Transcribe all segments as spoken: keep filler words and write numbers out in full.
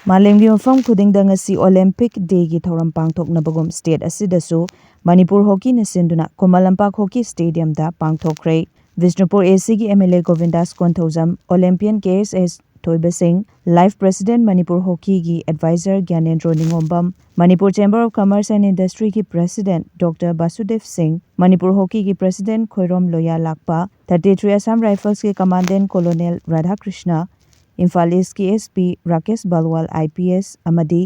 ꯃꯥꯂꯦꯝꯒꯤ ꯃꯐꯝ ꯈꯨꯗꯤꯡꯗ ꯉꯁꯤ Olympic Dayꯒꯤ ꯊꯧꯔꯝ ꯄꯥꯡꯊꯣꯛꯅꯕꯒꯨꯝ state ꯑꯁꯤꯗꯁꯨ ꯃꯅꯤꯄꯨꯔ ꯍꯣꯀꯤꯅ ꯁꯤꯟꯗꯨꯅ ꯈꯨꯃꯟ ꯂꯝꯄꯥꯛ ꯍꯣꯀꯤ stadiumꯗ ꯄꯥꯡꯊꯣꯛꯈ꯭ꯔꯦ꯫ ꯕꯤꯁꯅꯨꯄꯨꯔ ACꯒꯤ MLA Govindas Konthoujam, Olympian KSS ꯊꯣꯏꯕ ꯁꯤꯡ, Life President Manipur ꯍꯣꯀꯤꯒꯤ advisor ꯒ꯭ꯌꯥꯅꯦꯟꯗ꯭ꯔꯣ ꯅꯤꯉꯣꯝꯕꯝ, Manipur Chamber of Commerce and Industryꯒꯤ President Doctor ꯕꯥꯁꯨꯗꯦꯕ ꯁꯤꯡ, ꯃꯅꯤꯄꯨꯔ ꯍꯣꯀꯤꯒꯤ President ꯈꯣꯏꯔꯣꯝ ꯂꯣꯌꯥ ꯂꯥꯛꯄ, thirty three Assam Riflesꯀꯤ Commandant Colonel Radhakrishna, Imphal Eastꯀꯤ SP Rakesh ꯕꯜꯋꯥꯜ IPS ꯑꯃꯗꯤ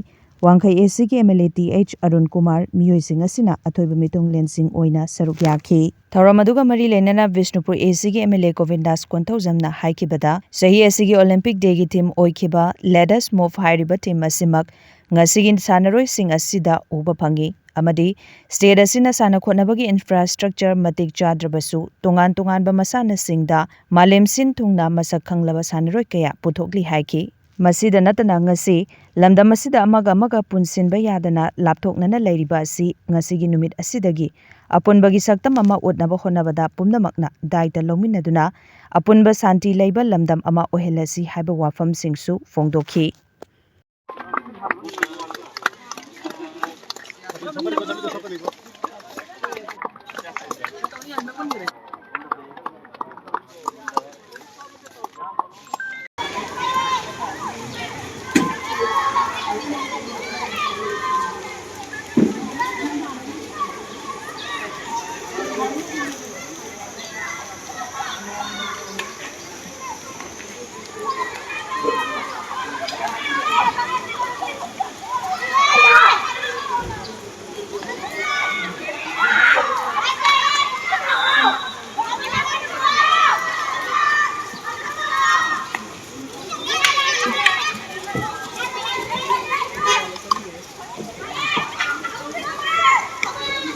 ꯋꯥꯡꯈꯩ ACꯒꯤ MLA TH ꯑꯔꯨꯟ ꯀꯨꯃꯥꯔ ꯃꯤꯑꯣꯏꯁꯤꯡ ꯑꯁꯤꯅ ꯑꯊꯣꯏꯕ ꯃꯤꯊꯨꯡꯂꯦꯟꯁꯤꯡ ꯑꯣꯏꯅ ꯁꯔꯨꯛ ꯌꯥꯈꯤ꯫ ꯊꯧꯔꯝ ꯑꯗꯨꯒ ꯃꯔꯤ ꯂꯩꯅꯅ ꯕꯤꯁꯅꯨꯄꯨꯔ ACꯒꯤ MLA ꯒꯣꯕꯤꯟꯗꯥꯁ ꯀꯣꯟꯊꯧꯖꯝꯅ ꯍꯥꯏꯈꯤꯕꯗ, ꯆꯍꯤ ꯑꯁꯤꯒꯤ Olympic Dayꯒꯤ theme ꯑꯣꯏꯈꯤꯕ Let Us Move ꯍꯥꯏꯔꯤꯕ theme ꯑꯁꯤꯃꯛ ꯉꯁꯤꯒꯤ ꯁꯥꯟꯅꯔꯣꯏꯁꯤꯡ ꯑꯁꯤꯗ ꯎꯕ ꯐꯪꯉꯤ ꯑꯃꯗꯤ state ꯑꯁꯤꯅ ꯁꯥꯟꯅ ꯈꯣꯠꯅꯕꯒꯤ infrastructure ꯃꯇꯤꯛ ꯆꯥꯗ꯭ꯔꯕꯁꯨ ꯇꯣꯉꯥꯟ ꯇꯣꯉꯥꯟꯕ ꯃꯁꯥꯟꯅꯁꯤꯡꯗ ꯃꯥꯂꯦꯝ ꯁꯤꯟ ꯊꯨꯡꯅ ꯃꯁꯛ ꯈꯪꯂꯕ ꯁꯥꯟꯅꯔꯣꯏ ꯀꯌꯥ ꯄꯨꯊꯣꯛꯂꯤ ꯍꯥꯏꯈꯤ꯫ ꯃꯁꯤꯗ ꯅꯠꯇꯅ ꯉꯁꯤ ꯂꯝꯗꯝ ꯑꯁꯤꯗ ꯑꯃꯒ ꯑꯃꯒ ꯄꯨꯟꯁꯤꯟꯕ ꯌꯥꯗꯅ ꯂꯥꯞꯊꯣꯛꯅꯅ ꯂꯩꯔꯤꯕ ꯑꯁꯤ ꯉꯁꯤꯒꯤ ꯅꯨꯃꯤꯠ ꯑꯁꯤꯗꯒꯤ ꯑꯄꯨꯟꯕꯒꯤ ꯁꯛꯇꯝ ꯑꯃ ꯎꯠꯅꯕ ꯍꯣꯠꯅꯕꯗ ꯄꯨꯝꯅꯃꯛꯅ ꯗꯥꯏꯇ ꯂꯧꯃꯤꯟꯅꯗꯨꯅ ꯑꯄꯨꯟꯕ ꯁꯥꯟꯇꯤ ꯂꯩꯕ ꯂꯝꯗꯝ ꯑꯃ ꯑꯣꯏꯍꯜꯂꯁꯤ ꯍꯥꯏꯕ ꯋꯥꯐꯝꯁꯤꯡꯁꯨ ꯐꯣꯡꯗꯣꯛꯈꯤ꯫